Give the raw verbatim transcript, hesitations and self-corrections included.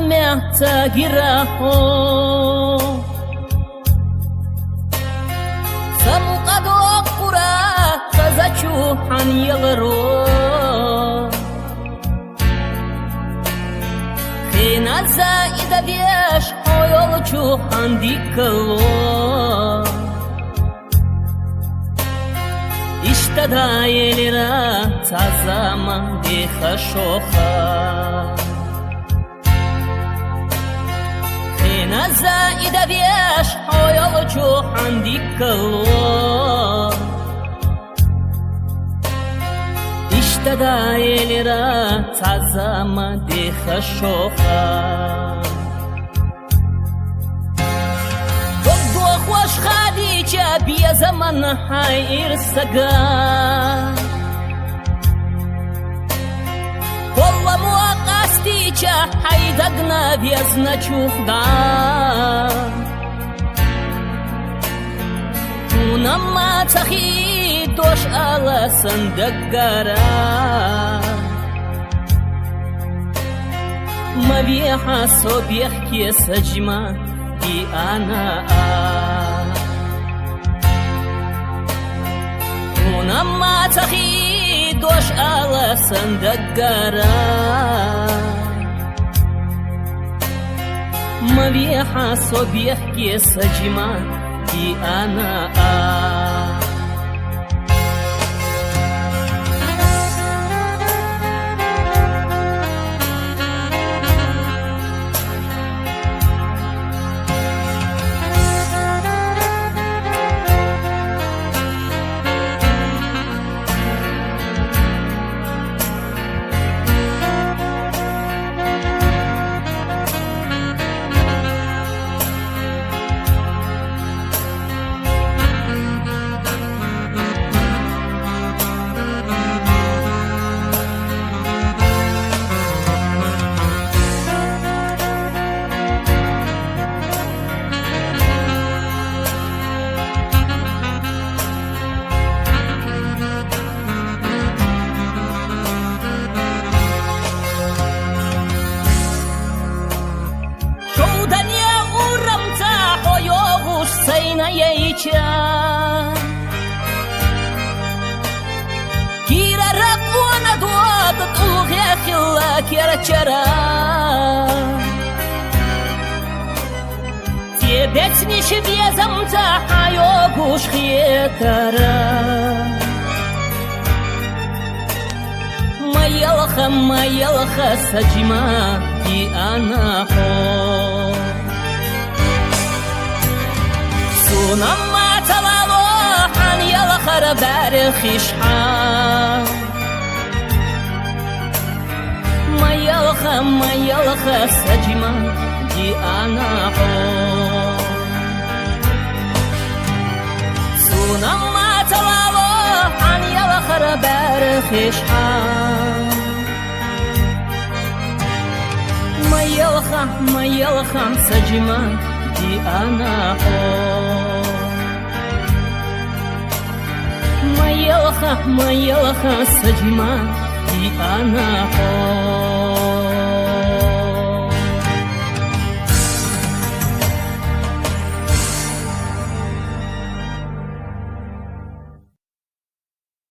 мягьтагира хьо. Са мукьадоккура хазачу хьан ялро. Хина заида веш хьо йолчу хьан дикало. Иштта даилира цазама дихашоха. Хина заида веш хьо йолчу хьан дикало. Иштта даилира цазама дихашоха. Догдохваш хадича безаман хьайир сага. Къолламо къастича хьайдагна везначух да. Унамма цахи дош ала сандаггара. Ма вехьа со бехке саджма диана а. Унамма цахи дош ала сандаггара. Ма вехьа со бехке саджма диана а. Шовдане урамца хьо йогӀуш сайна яйча. Кирара къона дог тӀулгӀе хилла керчара. Цебецниш безамца хьайогӀуш хетара. Ма елха, ма елха, саджма диана хьо. Сунамма талало хьан елхара бархиш хьа. Ма елха, ма елха, саджма диана хьо. Сунамма талало хьан елхара бархиш хьа. Ма елха, ма елха, саджма диана хьо. Ма елха, ма елха, саджма диана хьо.